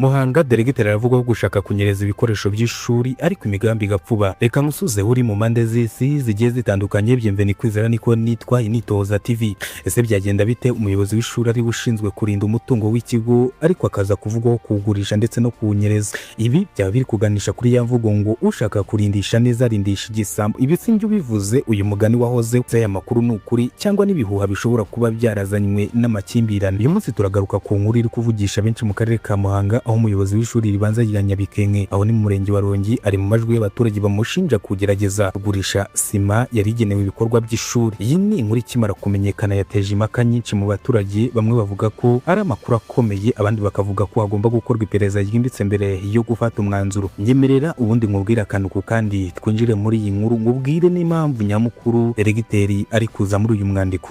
Muhanga, deregiteri aravugwaho gushaka kunyereza ibikoresho by'ishuri, ariko imigambi igapfuba. Reka nkusuze uri mu mpande z'isi zigiye zitandukanye. Byemve Kwizera niko nitwa, Initoza TV. Ese byagenda bite umuyobozi w'ishuri ari ushinzwe kurinda umutungo w'ikigo, ariko akaza kuvugwaho kuwugurisha ndetse no kuwunyereza? Ibi byaba biri kuganisha kuri ya mvugo ngo ushaka kurindisha neza arindisha igisambo. Ibi sinjye ubivuze, uyu mugani wahoze. Aya makuru ni ukuri cyangwa n'ibihuha bishobora kuba byarazanywe n'amakimbirane? Uyu munsi turagaruka ku nkuru iri kuvugisha benshi mu karere ka Muhanga, aho umuyobozi w'ishuri ribanza rya Nyabikenke, aho ni mu murenge wa Rongi, ari mu majwi y'abaturage bamushinja kugerageza kugurisha sima yari igenewe ibikorwa by'ishuri. Iyi ni inkuru ikimara kumenyekana yateje impaka nyinshi mu baturage. Bamwe bavuga ko ari amakuru akomeye, abandi bakavuga ko hagomba gukorwa iperereza ryimbitse mbere yo gufata umwanzuro. Nyemerera ubundi nkubwire akantu ku kandi, twinjire muri iyi nkuru, nkubwire n'impamvu nyamukuru deregiteri ari kuza muri uyu mwandiko.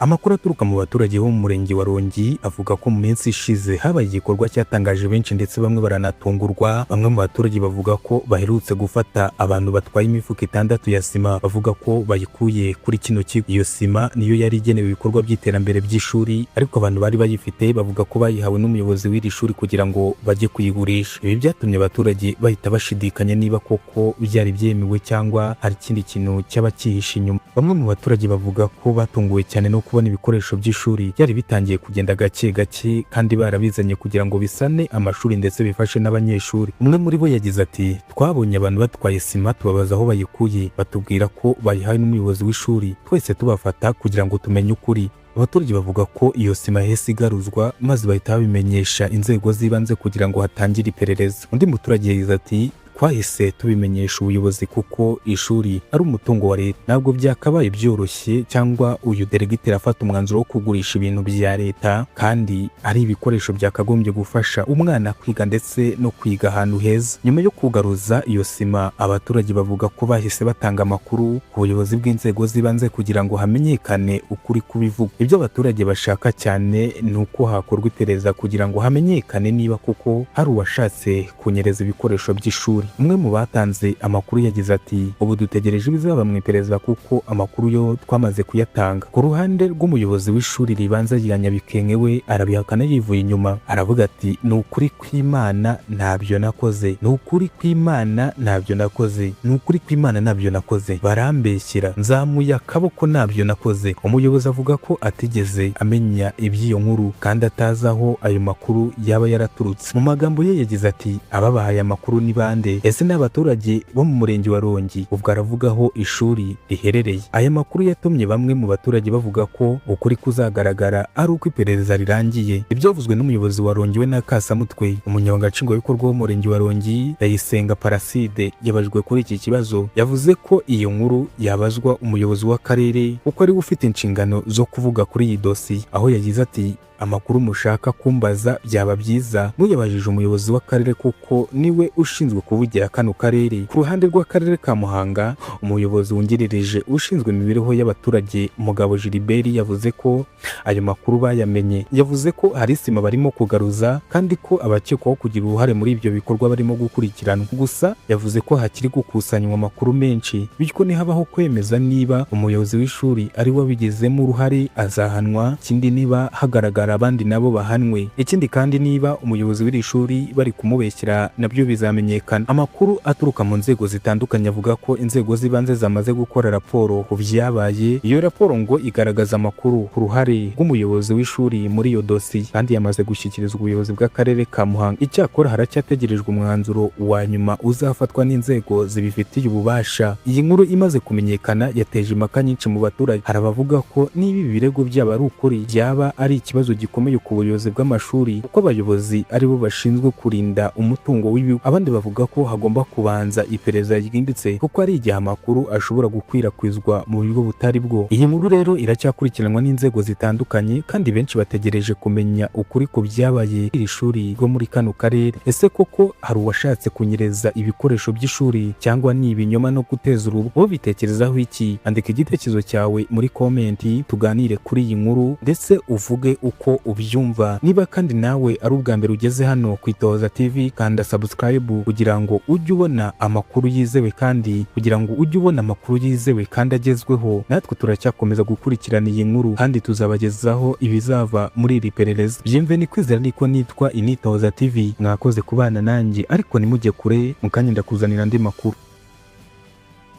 Amakuru aturuka mu baturage bo mu murenge wa Rongi avuga ko mu minsi ishize habaye igikorwa cyatangaje benshi, ndetse bamwe baranatungurwa. Bamwe mu baturage bavuga ko baherutse gufata abantu batwaye imifuka 6 ya sima, bavuga ko bayikuye kuri kino kigo. Iyo sima niyo yari igenewe ibikorwa by'iterambere by'ishuri, ariko abantu bari bayifite bavuga ko bayihawe n'umuyobozi w'iri shuri kugira ngo bajye kuyigurisha. Ibi byatumye abaturage bahita bashidikanya niba koko byari byemewe cyangwa hari ikindi kintu cyaba cyihishe inyuma. Bamwe mu baturage bavuga ko batunguwe cyane no kubona ibikoresho by'ishuri byari bitangiye kugenda gake gake, kandi barabizanye kugira ngo bisane amashuri ndetse bifashe n'abanyeshuri. Umwe muri bo yagize ati: "Twabonye abantu batwaye sima, tubabaza aho bayikuye, batubwira ko bayihawe n'umuyobozi w'ishuri. Twese tubafata kugira ngo tumenye ukuri." Abaturage bavuga ko iyo sima yahise igaruzwa, maze bahita babimenyesha inzego z'ibanze kugira ngo hatangire iperereza. Undi muturage yagize ati: "Twahise tubimenyesha ubuyobozi kuko ishuri ari umutungo wa leta. Ntabwo byakabaye byoroshye cyangwa uyu deregiteri afata umwanzuro wo kugurisha ibintu bya leta, kandi ari ibikoresho byakagombye gufasha umwana kwiga ndetse no kwiga ahantu heza." Nyuma yo kugaruza iyo sima, abaturage bavuga ko bahise batanga amakuru ku buyobozi bw'inzego z'ibanze kugira ngo hamenyekane ukuri kubivugwa. Ibyo abaturage bashaka cyane ni uko hakorwa iperereza kugira ngo hamenyekane niba koko hari uwashatse kunyereza ibikoresho by'ishuri. Umwe mu batanze amakuru yagize ati: "Ubu dutegereje ibizaba mu iperereza kuko amakuru yo twamaze kuyatanga." Ku ruhande rw'umuyobozi w'ishuri ribanza rya Nyabikenke, we arabihakana yivuye inyuma. Aravuga ati: "Ni ukuri kw'Imana ntabyo nakoze, ni ukuri kw'Imana ntabyo nakoze, ni ukuri kw'Imana ntabyo nakoze, barambeshyira, nzamuye akaboko, ntabyo nakoze." Umuyobozi avuga ko atigeze amenya iby'iyo nkuru kandi atazi aho ayo makuru yaba yaraturutse. Mu magambo ye yagize ati: "Ababahaye amakuru ni bande? Ese ni abaturage bo mu murenge wa Rongi?" Ubwo aravuga aho ishuri riherereye. Aya makuru yatumye bamwe mu baturage bavuga ko ukuri kuzagaragara ari uko iperereza rirangiye. Ibyavuzwe n'umuyobozi wa Rongi we na Kasamutwe. Umunyamabanga nshingwabikorwa w'umurenge wa Rongi, Ndayisenga Paraside, yabajijwe kuri iki kibazo, yavuze ko iyo nkuru yabazwa umuyobozi w'akarere kuko ariwe ufite inshingano zo kuvuga kuri iyi dosiye, aho yagize ati: "Amakuru mushaka kumbaza byaba byiza muyabajije umuyobozi w'akarere kuko niwe ushinzwe kuvugira kano karere." Ku ruhande rw'akarere ka Muhanga, umuyobozi wungirije ushinzwe imibereho y'abaturage, Mugabo Gilbert, yavuze ko ayo makuru bayamenye. Yavuze ko hari sima barimo kugaruza kandi ko abakekwaho kugira uruhare muri ibyo bikorwa barimo gukurikiranwa. Gusa yavuze ko hakiri gukusanywa amakuru menshi, bityo nihabaho kwemeza niba umuyobozi w'ishuri ari we wabigizemo uruhare azahanwa, ikindi niba hagaragara abandi nabo bahanwe, ikindi kandi niba umuyobozi w'iri shuri bari kumubeshyira nabyo bizamenyekana. Amakuru aturuka mu nzego zitandukanye avuga ko inzego z'ibanze zamaze gukora raporo ku byabaye. Iyo raporo ngo igaragaza amakuru ku ruhare rw'umuyobozi w'ishuri muri iyo dosiye, kandi yamaze gushyikirizwa ubuyobozi bw'akarere ka Muhanga. Icyakora haracyategerejwe umwanzuro wa nyuma uzafatwa n'inzego zibifitiye ububasha. Iyi nkuru imaze kumenyekana yateje impaka nyinshi mu baturage. Hari abavuga ko niba ibi birego byaba ari ukuri, byaba ari ikibazo gikomeye ku buyobozi bw'amashuri, kuko abayobozi aribo bashinzwe kurinda umutungo w'ibigo. Abandi bavuga ko hagomba kubanza iperereza ryimbitse, kuko ari igihe amakuru ashobora gukwirakwizwa mu buryo butari bwo. Iyi nkuru rero iracyakurikiranwa n'inzego zitandukanye, kandi benshi bategereje kumenya ukuri ku byabaye iri shuri rwo muri kano karere. Ese koko hari uwashatse kunyereza ibikoresho by'ishuri, cyangwa ni ibinyoma no guteza urubu? Wowe bitekerezaho iki? Andika igitekerezo cyawe muri komenti, tuganire kuri iyi nkuru, ndetse uvuge uko uko ubyumva. Niba kandi nawe ari ubwa mbere ugeze hano ku Itohoza TV, kanda subscribe kugira ngo ujye ubona amakuru yizewe kandi kugira ngo ujye ubona amakuru yizewe kandi agezweho. Natwe turacyakomeza gukurikirana iyi nkuru kandi tuzabagezaho ibizava muri iri perereza. Byemve Kwizera niko nitwa, Initoza TV. Mwakoze kubana nanjye, ariko ntimujye kure, mu kanya ndakuzanira andi makuru.